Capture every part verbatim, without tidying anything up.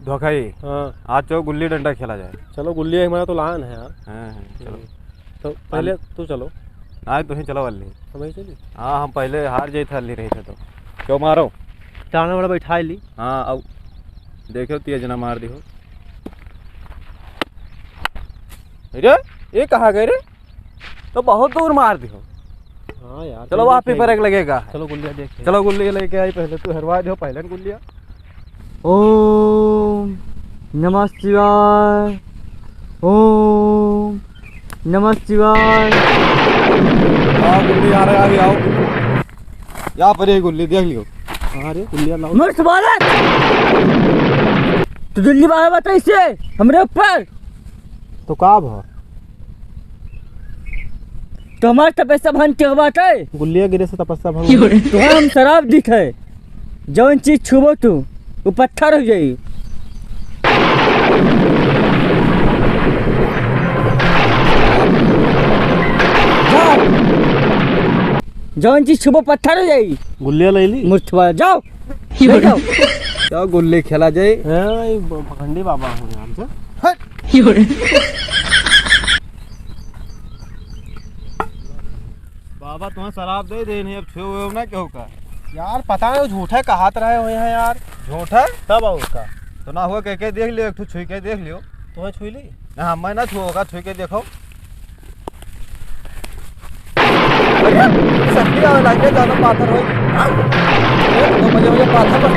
धोखाई। हाँ। आज चलो गुल्ली डंडा खेला जाए। चलो गुल्ली, हमारा तो लान है यार। हाँ, हाँ, चलो। हम्म। तो पहले तू चलो। आज तुहीं चलो अल्ली। हम ही चली? हाँ, हम पहले हार जाई था अल्ली रही थे तो। क्यों मारो? चावल वाला बैठा ली। हाँ, अब देखो तेज ना मार दी हो। अरे, ये कहाँ गए रे? तो बहुत दूर मार दी हो। हाँ यार, चलो, चलो वहाँ देख पीपर एक लगेगा। चलो गुल्लिया देख ले। चलो गुल्ली लेके आई, पहले तू हरवा दो, पहले न गुल्लिया। ओम नमः शिवाय, ओम नमः शिवाय। आओ गुल्ली, आ रहा है, आओ। यहाँ पर ये गुल्ली देख लियो। हाँ रे, गुल्लिया लाओ। मूर्ख बालक! तू दिल्ली बाहर बता इसे, हमरे ऊपर। तो का भा? तो हमार तपस्या भंग के बात है? गुल्लिया गिरे से तपस्या भंग हो। तो हम शराब दी है, जौन चीज छुबो तू, वो पत्थर हो जाई। जाओ। जौन चीज छुबो पत्थर हो जाई। गुल्लिया ले ली? मूर्ख बालक, जाओ। ले जाओ। जाओ, गुल्ली खेला जाए। हाँ, ये ब-, पखंडी बाबा हो यहाँ से। हट। बाबा, तुम्हें शराब दे देनी, अब छुए हुए हो ना केहू का। यार, पता नहीं, झूठा कहत रहे हुए हैं यार। झूठा? तब और का? तो ना हुआ, कह के देख लियो, एक ठो छुई के देख लियो। तुम्हें छुई ली? हाँ, मैं ना छुओगा, छुई के देखो। अरे, शक्ति आवे लागे, ज्यादा पाथर होई। हाँ? अरे, तो मजे मजे पाथर बन।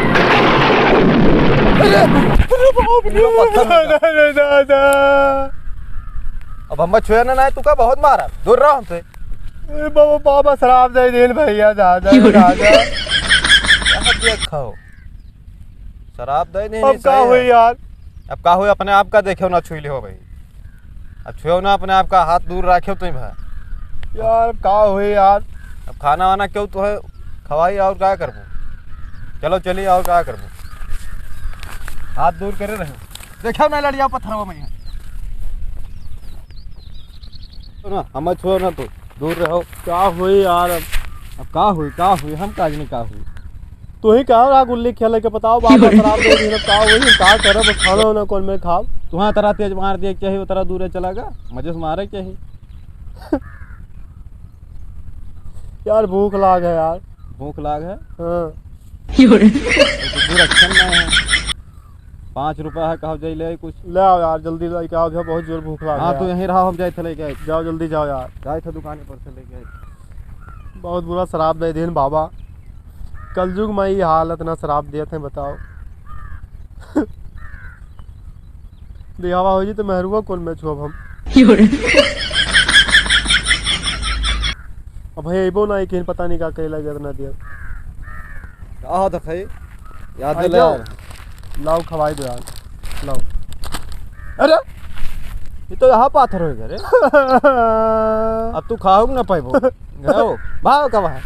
अरे, अरे बाप रे। पत्थर बन गया। अरे दादा। अब हम छुए ना, ना, तू का बहुत मारा। दूर रहो हमसे। ए बाबा, बाबा, शराब दे देन भैया, दादा, क्यों रे? दादा। यहाँ देखो। शराब दे नहीं, अब नहीं का सही होई है। यार? अब का होई, अपने आप का देखो ना, छुई लियो भाई। अब छुओ ना, अपने आप का हाथ दूर रखो तुम भाई। यार, अब का होई यार? अब खाना वाना क्यों तो है, खवाई और का करबो? चलो चलिए, और का करबो? हाथ दूर करे रहो। देखो ना लड़िया पत्थरवा में है। तो ना, हमें छुओ ना तो। दूर रहो। का होई यार अब? अब का होई, का होई? हम का जानी का होई? तू ही कहा रहा गुल्ली खेले के, बताओ, बाबा शराब दे दी, अब का होई? का करब? खाना वाना कौन में खाब? तुहां तरह तेज मार दिए के चाही, वो तरह दूरे चला गा, मजे से मारे के चाही। यार भूख लाग है यार। भूख लाग है? हाँ। तो दूर अच्छा ना है। पाँच रुपया है, कहो जाई ले आई कुछ। ले आओ यार, जल्दी लेके आओ भैया, बहुत जोर भूख लाग हाँ, है तू यार। यहीं रहो, हम जाए थे लेके आए। जाओ, जल्दी जाओ यार। जाए थे दुकान पर से लेके आए। बहुत बुरा शराब दे देन बाबा। कलयुग में ये हालत ना शराब देत हैं, बताओ। दिखावा हो जी तो मेहरुआ कौन में छुअब हम। अब भैया अइबो ना, एक पता नहीं का करे लगे इतना देर। का हो देखई? याद आ ले जाओ। यार। लाओ, खवाई दो यार। लाओ। अरे, ये तो यहाँ पाथर होइगा रे। अब तू खाओ कि ना पाइबो। गयो, भाव का वहाँ।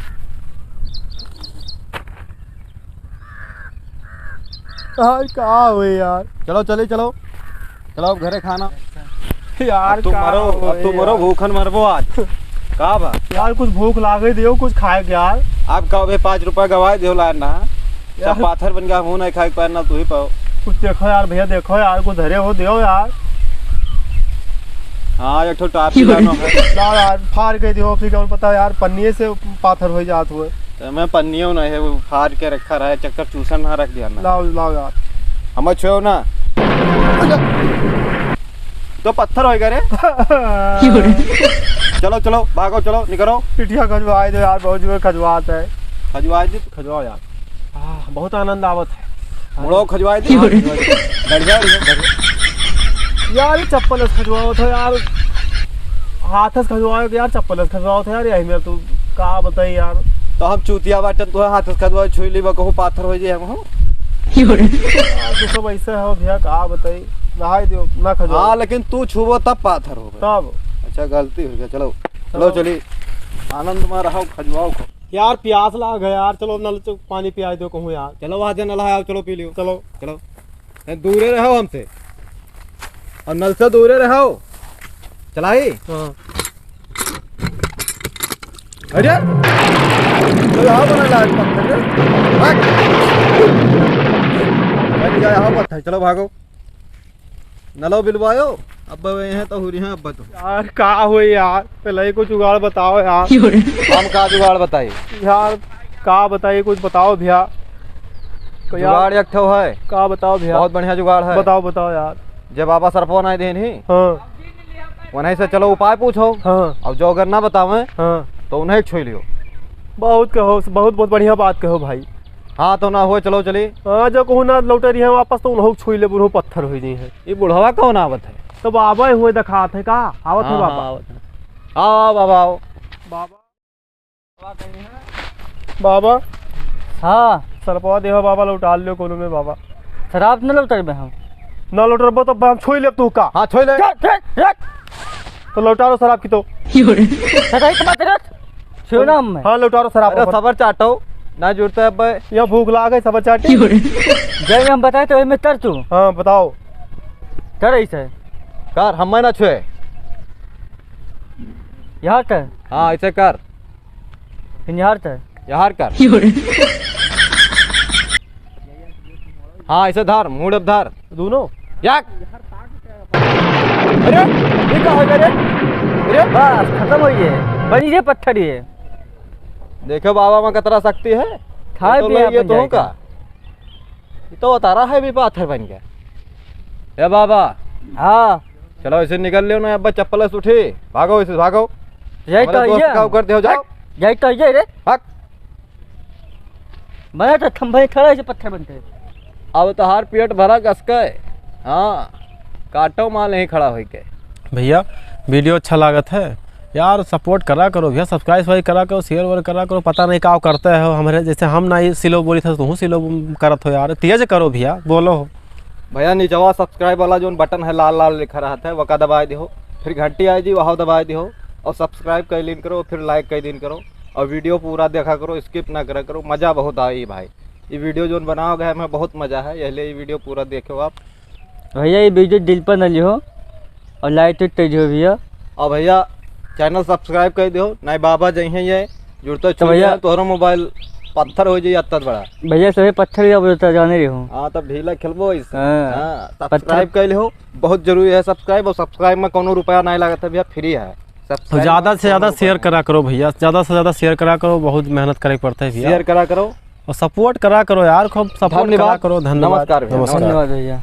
यार, का होई यार? चलो, चली, चलो। चलो, अब घरे खाना। यार, अब तू का मरो, होई अब तू मरो, यार? भूखन मरबो आज। का बा? यार, कुछ भूख लागे दियो, कुछ खाए के यार। आप का अबे पाँच रुपया गवाए दियो लान ना। सब यार। पाथर बन गया, हमहू नहीं खाए के पाए ना, तू ही पाओ। कुछ देखो यार, भैया, देखो यार, कुछ धरे हो दियो यार। हाँ, एक ठो टाफी लानो है। ना यार, फाड़ के दियो, फिर कौन पता यार, पन्निये से पाथर हो जात हुए। तो मैं पन्नियों नहीं है, वो फाड़ के रखा रहा है, चक्कर चूसन ना रख दिया ना। लाओ, लाओ यार। हम छुओ ना। तो पत्थर होएगा रे। चलो, चलो, भागो, चलो, निकलो। पिठिया खजवाए दो यार, बहुत जोर खजवात है। खजवाए दे। खजवाओ यार। आह, बहुत आनंद आवत है। मुड़ो खजवाए दे। बढ़िया, बढ़िया, बढ़िया। यार, ये चप्पल से खजवाओ था यार। हाथ से खजवाओ यार, चप्पल से खजवाओ था यार, यही मेरा तू का बताई यार। तो हम चूतिया बाटन, तू हाथ से खजवाओ, छुई ली बा, कहूँ पाथर हो जाए हम, हो? यार, तू सब ऐसे हो भैया, का बताई। नहाई दियो, ना खजवाओ। हाँ, लेकिन तू छुबो तब पाथर हो। तब। अच्छा, गलती हो गया, चलो। चलो। लो, चली। आनंद में रहो, खजवाओ खूब। यार, प्यास लाग है यार, चलो नल से पानी पिया दो कहूँ यार। चलो, वहाँ से नल है, आओ, चलो पी लियो। चलो। चलो। ए, दूरे रहो हमसे। और नल से दूरे रहो। चलाई? हाँ। अरे, तो यहाँ बना लाग पत्थर रे। भाग। पत्थर, चलो भागो। नलो बिलवायो, अब वे हैं तो हुरी हैं, अब तो। यार, का हो यार, पहले ही कुछ जुगाड़ बताओ यार। हम का जुगाड़ बताई? यार, का बताई, कुछ बताओ भैया। तो यार, जुगाड़ एक ठो है। का बताओ भैया? बहुत बढ़िया जुगाड़ है। बताओ, बताओ यार। जब बाबा सरपो नहीं देन ही, हाँ। उन्हीं से चलो उपाय पूछो। हाँ। और जो अगर ना बतावे, हाँ। तो उन्हें छुई लियो। बहुत कहो, बहुत, बहुत बढ़िया बात कहो भाई। हाँ, तो ना हुए, चलो चली। हाँ, जो कहूँ ना लौटे रही है वापस, तो उन्हों छुई ले, उन्हों पत्थर हो जाई है। ये बुढ़वा कौन आवत है? तो बाबा हुए दिखात है का? आवत है हाँ, बाबा। हाँ, आवत है। आओ, आओ, बाबा, आओ। बाबा। बाबा। हाँ। सरपवा देहो बाबा, लौटा लियो कोनो में बाबा। शराब न लौटरबे हम। न लौटरबो तो हम छुई लेब तू का? हाँ, छुई ले। चल, चल, चल। तो लौटा लो शराब की तो। सही के बात है। छुई ना हम। हाँ, लौटा लो शराब अरे, अपन। सबर चाटो, ना जुड़ता है अब। यहाँ भूख लाग है, सबर चाटी। जय हम बताए तो इनमें तर तू। हाँ, बताओ। तर ऐसे। कर, हम ना छुए। यहाँ कर। हाँ, ऐसे कर। फिर यहाँ कर। यहाँ कर। हाँ, ऐसे धर, मूड़ अब धर। दोनों? याक। अरे, ये का हो गया रे? अरे, बस, खत्म हो गए। बनी रे पत्थर ये। देखो बाबा में कतरा शक्ति है। खाए ये तो पिए ले ये अपन तो जाए का। ये तो उतारा है भी पाथर बन गया। ए बाबा। हाँ। चलो, इसे निकल लियो ना, अब चप्पल से उठी। भागो, इसे भागो। यही हमारे तो दोस्त है। का कर दियो, जाओ। हट, यही तो है रे। भाग। मैं तो थंभे खड़ा है, पत्थर बनते। अब तोहार पेट भरा कसके। हाँ, काटो माल यहीं खड़ा होइके। भैया, video अच्छा लागत है यार, support करा करो भैया, subscribe वगैरह करा करो, share वगैरह करा करो। पता नहीं का करते हो हमरे, जैसे हम ना ये सिलो बोली था, तुम सिलो करत हो यार, तेज करो भैया, बोलो। भैया, निचवा subscribe वाला जोन button है लाल लाल लिखा रहत है, वका दबाए दिहो, फिर घंटी आई जी, वहाँ दबाए दिहो, और subscribe कर लीन करो, फिर like कर दीन करो, और video पूरा देखा करो, skip ना करा करो, मजा बहुत आई भाई। ये video जोन बनावा गया है, हमें बहुत मजा है, यह लिए ये video पूरा देखो आप। भैया, ये video दिल पर न लिहो और like तो कर दिहो भैया। और भैया, channel subscribe कर दिहो, नहीं बाबा जइहें ये जुड़ते तो छुई भैया जाए, तोहरो mobile पत्थर हो जाई, अत्तर बड़ा। भैया, सभी पत्थर ही अब तो जाने रही हूँ। हाँ, तब ढीला खेलबो इससे। हाँ, हाँ, पत्थर। Subscribe कर लिहो, बहुत जरूरी है subscribe, और subscribe में कोनो रुपया नहीं लागत है भैया, free है। Subscribe और ज्यादा में से ज्यादा कोनो रुपया share नहीं। करा करो भैया, ज्यादा से ज्यादा share करा करो, बहुत मेहनत करे पड़ता है भैया। Share करा करो। और support करा करो यार, खूब support धन्यवाद। करा करो। धन्यवाद। नमस्कार भैया, नमस्कार। नमस्कार। धन्यवाद भैया।